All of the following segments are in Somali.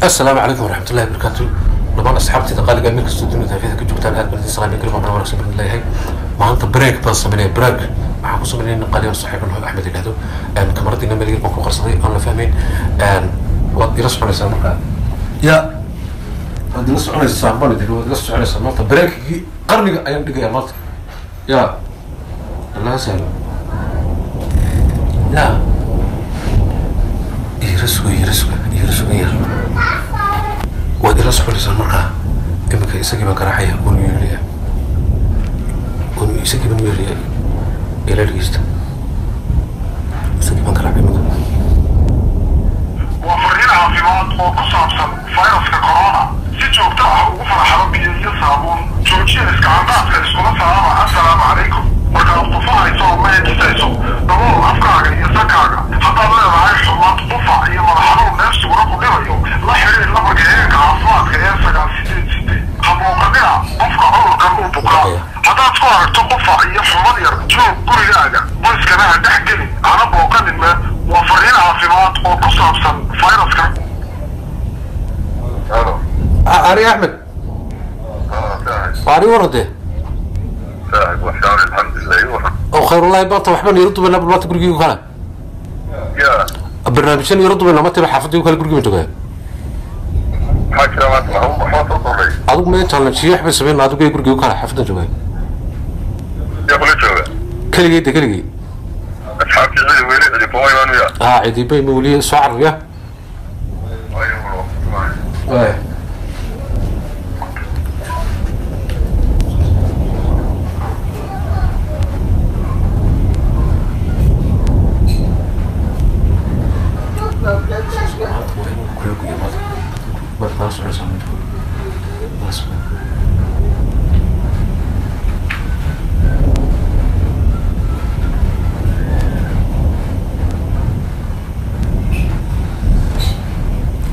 Asalaamu calaykum waraxmatullahi wabarakaatu. Dhammaan asxaabtayda qaaliga meel kastoo dunida taafiyada ka joogtaan, aad baan idin salaamay. Kalima baan wanaagsan baan leeyahay. Maanta break baan sameynaya. Break waxaan ku sameynaya nin qaali oo saaxiib ah, Axmed yidhahdo. Kamaradiina meel yar baan ku qarsaday oon la fahmayn. Waad ila soconaysaa markaa, ya waad ila soconaysaa baan idin, waad ila soconaysaa. Maanta breakgii qarniga ayaan dhigayaa maanta. Ya Allah sahlo, ya ira suga, ira suga, ira suga yar. Waad ila soconaysaa markaa. Iminka isagii baan garaacaya, waanu yeelaya, waanu isagii baan yeelaya. Ila dhegeysta, isagii baan garaacay iminka. Waa fariin caafimaad oo ku saabsan fayraska corona. Si joogto ah ugu farxalo biyo iyo saabuun, joojiya iskacandaadka, iskula salaama assalaamu calaykum. Markaad qufahayso ama hindhisayso, dabool afkaaga iyo sankaaga. Haddaad leedahay xumad, qufac iyo madax xanuun, neefsiguna ku dhibayo, la xidhiir lambarka heerka caafimaadka ee 988. Ha booqanina qofka cudurkan uu bukaa. Haddaad ku aragto qufac iyo xumad yar, joog gurigaaga, qoyskana ha dhex gelin, hana booqanin. Waa fariin caafimaad oo ku saabsan fayraska. Ari Axmed, ari warade. Saaxib, waxaan alxamdulilah waxa oo khayr wallahi. Maanta waxbaan yaro dubaynaa bal maanta gurigii kale. Ya barnaamijyan yaro dubaynaa maanta xaafadii kale, gurigii baan joogaa. Maxaa jira maanta? Waxaa soo kordhay? Adigu ma intaan jiyo waxbay sameyn, adigu gurigii kale xaafadan joogaa. Yaa kula jooga? Keligay de, keligay. Asxaabtii cidi weli cidi kuma imaanaya? Aa, cidibay mawliye soo carariya. Waay. Maanta waa inuu kula guyo maanta. Waad kala soconaysaa maanta. Bas.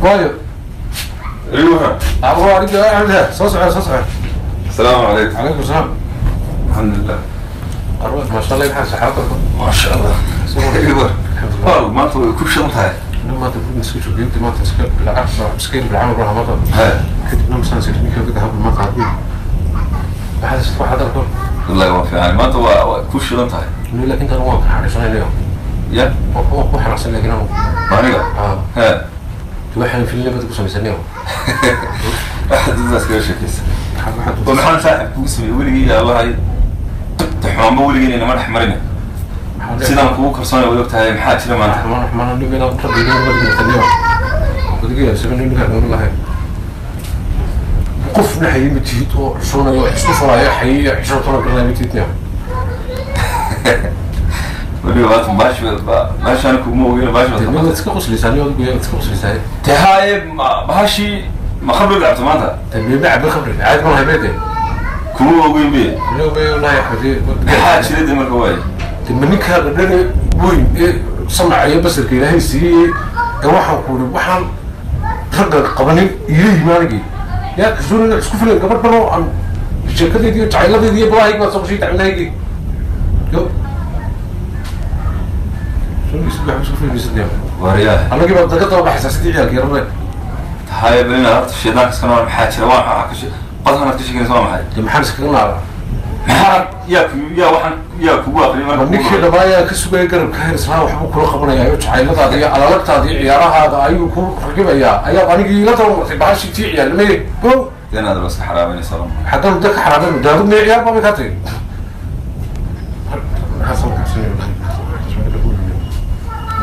Waayo. ايوه. Abu ariga Axmed, soo soco, soo soco. السلام عليكم. Calaykum salaam. الحمد لله. Arwaad, maasha Allah, maxaa saxaabada? ما شاء الله. ايوه، والله ما انت كل شيء انتهى. Nin maanta guriga iska joogay, intii maanta iska bilacab miskiin bilcamar baa maanta. هاي. Kadibna masaan sir ninka ka habl maanta haddii waxaad waxaad arko. والله ما في يعني ما انت كل شيء انتهى. Nin, laakiin tan waan ka xariisanaynayo. يا waan ku xanaaqsan, laakiin anu ما نقدر. Aa ها. waxaan filin bad ku samaysanayo. احد الناس كل شيء كيس ومحل صاحب كوسمي ولي يا الله هاي تحوم ولي انا ما حمرنا sidaan kugu kalsoonay way ogtahay. Maxaa jira maanta? Raxmaan raxmaan ninka rabbiga rabbiga adiga sabab ninka wallahi qofna xayi ma tihid oo xisoonayo, isku furaayo xayi xishootona garanay ma tihid. Weliba maanta baash baashaan kuguma ogeyn baash. Waad iska qoslaysaa nin, adigu yaad iska qoslaysaa. Te haaye, bahashii ma khamri lacabto maanta? Tabiiba cabbi khamri caadi ma lahayd. Kuma ogeyn be. Wallahi Axmed, maxaa jira de marka waay? Ma ninkaa dhadhane weyn ee samaca iyo basarka Ilaahay siiyey ee waxaan ku uri waxaan ragga qabanin ila yimi anigii yaa xisuunina isku filan gabadh dhan oo aan sheekadeedii iyo jacayladeedii iyo balahaygi baad soo qoshay dacwadahaygi yo isku filmaysadniya. Waaryahay. Annagii baad daga daba baxaysaa sidii ciyaalka yarare. Haye, bal inaad horta shaydaanka iska nool. Maxaa jira? Waa maxaa ka qodhan aad ka sheeganaysa waa maxay? Dee maxaan iskaga naara? Maxaa yaa ku yaa waxaan yaa kugu aqriyay marka? Ninkii dhamaayaa ka sugaya garabka heer islaa waxbuu kula qabanayaa oo jacayladaada iyo alalagtaada iyo ciyaarahaada ayuu ku ragibayaa, ayaad anigii ila daba martay bahashii tii ciyaalnimay go. Dee inaad iska xaraabanaysaa. Xaggan da ka xaraabay daadad mee ciyaar baa bay kaa tagay. Maxaa soo kaxsanaya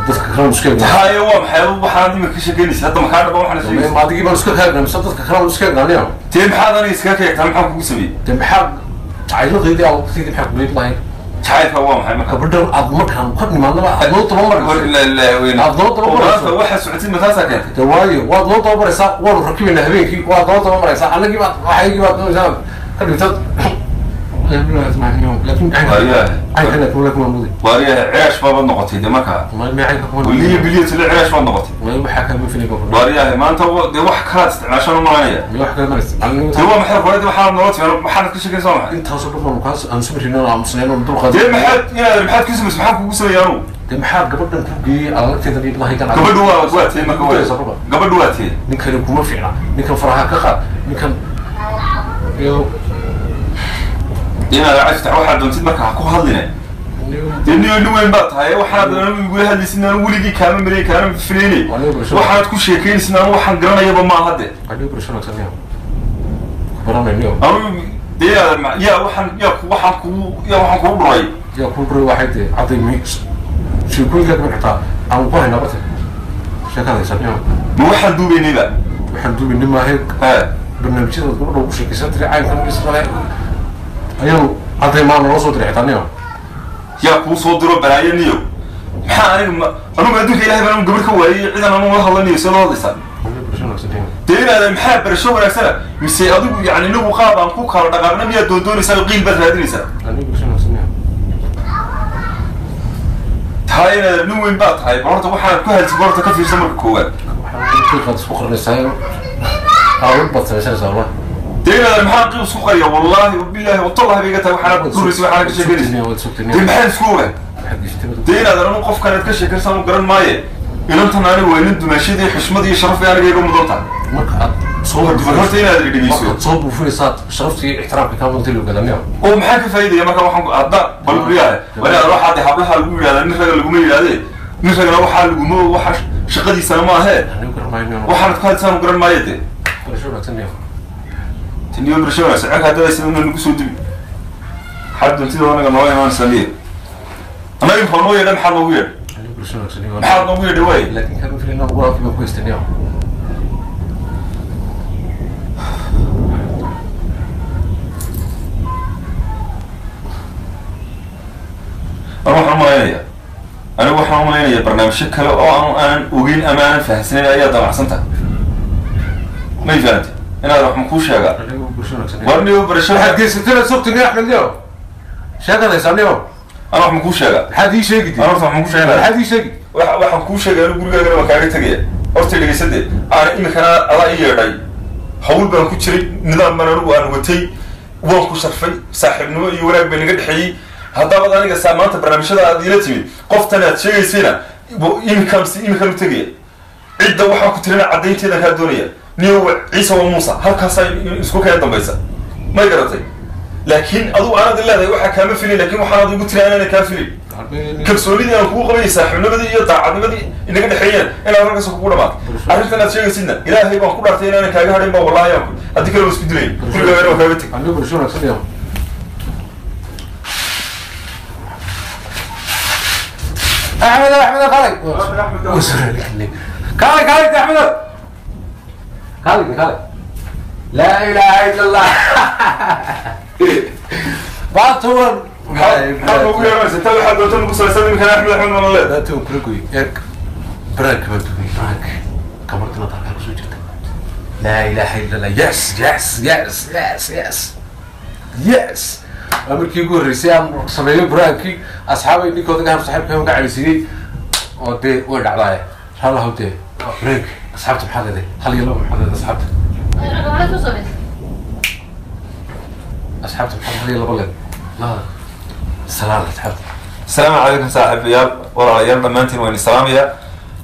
dadka kalena iska eegnaa? Haye, waa maxay waxaad imika ka sheekeynaysa hadda? Maxaa dhaba waxaana sheegaysa? Ma adigii baan iska kaagnaa mise dadka kalena iska eegnaaniya? Dee maxaad aniga iskaga keegtaa? Maxaan kugu sameeyey? Dee maxaa jacayladeydii alagteydii maxaa kuleyd lahayn? Jacaylka waa maxay marka? Gabadhan aad markaan ka nimaadnaba aad noo war tabamarayso ilaa ilaa weyn aad noo tabamarayso. Maanta waxaa socotid mataasaa keentay? De waayo, waad noo tababaraysaa, waanu rakibaynaa habeenkii, waad noo tababaraysaa, annagii baad waxaygii baad doonaysaa ka dhigtad, laakiin Waayahay. caynka laakiin laakiin waa muday. Waaryahay, ceesh baabad noqotay de markaa. Ma caynka kuma weliyo biliyatule ceesh baad noqotay. Ma waxaa kama filay baa. Waaryahay, maanta dee wax kalaad isticmaashaan u malanaya. Ma wax kale ma isticmaalin. Dee waa maxay hore? Waxaad noola timaan maxaanad ka sheekanaysaa waa maxay? Intaasoo dhan baanu kaas aan sabrinin oo aamusnayn oo dulqaad. Dee maxaad inaad maxaad ku samaysa? Maxaan kugu sameeyay anugu? Dee maxaa gabadhan ku geeyey alagteeda iyo ilahaygan? Gabadhu waa tee marka waa gabadhu waa tee. Ninkani kuma fiicna, ninkan faraha ka qaad, ninkan iyo inaad cafta waxaad doontid marka ha ku hadline. Dee nin weyn baa tahay, waxaad igula hadlaysid anu weligii kaama maray kaama filayne, waxaad ku sheekaynaysid anu waxaan garanayaba maaha de. Anigu barasho wanaagsan miya ku baranayniyo? Anu dee yaa waxaan yaa waxaan kugu yaa waxaan kugu dhuray yaa kuu dhuray waxay dee cadday mi sheekooyinkaa kamid xitaa aan ku haynaa barta sheekada haysan miya? Ma waxaan duubaynayba? Waxaan duubayni maahe. He barnaamijyada gabadha ugu sheekaysan tiray caynkan ismale ayaanu cadday maa naloo soo diray xitaa niyo. Yaa kuu soo diro balaayo niyo? Maxaa aniga ma anugu adduunka ilahay baan gabar ka waayay ciidan anu la hadlaniyo see loo hadlaysaa? Anigu barasho wanaagsan miya? Dee inaada maxaa barasho wanaagsana mise adigu yani inagu qaab aan ku kala dhaqaaqna miyaad doondoonaysaa oo qiil baad raadinaysaa? Anigu barasho wanaagsan miya? Taa inaada nin weyn baa tahay, bal horta waxaad ku hadlaysid horta ka fiirsan marka koowaad. Waxaan qiiqaad isku qarinaysaa aawad baad samaysanaysaa wallah. Dee inaada maxaa qiil isku qariya? Wallaahi wabilaahi watallahi bay iga tahay waxaanaad duraysa waxaana ka sheekanaysa. Waad sugtay. Dee maxaan isku ogaa? Waxaad geshatay. Dee inaad anu qofkan aad ka sheekaysan u garan maaye, inantan aniga waa inan dumaashadii xushmad iyo sharaf bay aniga iga mudan tahay. Marka aad soo bal horta inaad i dhegeyso. Markaad soo buufinaysaad sharaftii iyo ixtiraamka kaa mudantay loo gadaa miya? Oo maxaa ka faa'iidaya marka waxaan ku hadda bal riyahay waa inaad waxaa dee hablaha lagu yidhahdaa nin raga laguma yidhahdee, nin ragana waxaa laguma waxa shaqadiisana ma ahee. Anigu garan maayo niyo. Waxaanad ku hadlaysaan u garan maayo dee. Barasho wanaagsan miya? Tiniyo barasho wanaagsan cirka haddada sida nagu soo dibi xad doontida anaga noo imaanaysa miye? Annaga imka noo yeedha maxaa noogu yeedha? Anigu barasho wanaagsan miya? Maxaad noogu yeedhay waaye? Laakiin kama filin inaan walaalkii baan ku haystay niyo. Anigu waxaan umalaynaya barnaamijyo kale oo aanu aanan ogeyn ama aanan fahamsanayn ayaa damacsan tahay, may fahamtay? Inaad wax ma kuu sheegaa? Anigu barasho wanaagsan miya? War niyo barasho Waxaad geysatay sugtay niyo Axmed niyo, sheekad haysaa niyo. Ana wax ma kuu sheegaa? Maxaad ii sheegi Ana horta wax ma kuu sheegaa? Maxaad ii sheegi? Waxaan kuu sheegay anigu gurigaagana waan kaaga tegaya. Horta dhegeysade, aan iminkana adaa ii yeedhay, hawl baan ku jiray, nidaam baan anigu aan watay, waan ku sharfay, saaxiibnimo iyo wanaag bay naga dhexeeyey. Haddaabad aniga saa maanta barnaamijyada aad iila timid qoftan aad sheegaysayna iminkaan si iminkaan u tegaya cidda waxaan ku tirina caddaynteedan kaa doonaya niyo. Ciise waa Muusa, halkaasaa isku kaya dambaysa, may garatay? Laakiin adigu aanaad leedahay waxaa kaama filin, laakiin waxaanaad igu tiri anaana kaa filin kalsoonidii aan kugu qabayay, saaxiibnimadii iyo daacadnimadii inaga dhexeeyeen inaad halkaas kugu dhamaatay. Arrintan aad sheegaysidna ilaahay baan ku dhaartay inaanan kaaga hadhayn baa wallahi aan ku haddii kale waa isku dilay, gurigaagana waa kaaga teg. Anigu barasho wanaagsan miya? Axmed, Axmed, kaalay kaalay kaalay Axmed, kaalay kaalay. Laa ilaaha illa Allah, baatuwan. Maxaad noogu yeeranaysa taa? Waxaad doonta nagu salaysan iminkana Axmed Axmed mana leed. Baatuwan kula goy eeg, baraag baa duway, baraag kamartana dalkaa kusoo jirta. Laa ilaaha illa Allah, yes yes yes yes yes yes. Waa markii ugu horreysay aan sameeyo baraankii asxaabay ninkooda gahan saaxiibka ka cabisiiyey oo dee way dhacdaaye raallahu dee break. Asxaabta maxaa leedahay? Hal iyo laba maxaa leedahay asxaabta? Asxaabta maxaa hal iyo laba leedahay? La salaan asxaabta. Asalaamu calaykum saaxiibayaal, walaalayaal, dhammaantiin waan salaamaya.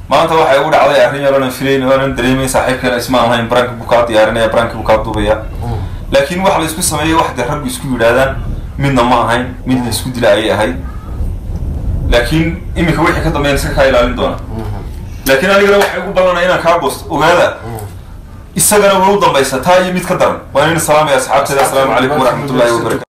Maanta waxay ugu dhacday arrin yar oonan filayn oonan dareemayn. Saaxiibkeena isma ahayn baranka buu kaa diyaarinaya, baranka buu kaa duubaya, laakiin wax la isku sameeyey wax dee raggu isku yidhaahdaan midna ma ahayn, mid la isku dila ayay ahayd. Laakiin iminka wixii ka dambeeyan iska kaa ilaalin doona, laakiin anigana waxay ugu ballanaya inaan kaa goosto, ogaada isagana way u dambaysa taa iyo mid ka daran. Waan idin salaamaya asxaabteeda. Asalaamu calaykum waraxmatullahi wabarakatu.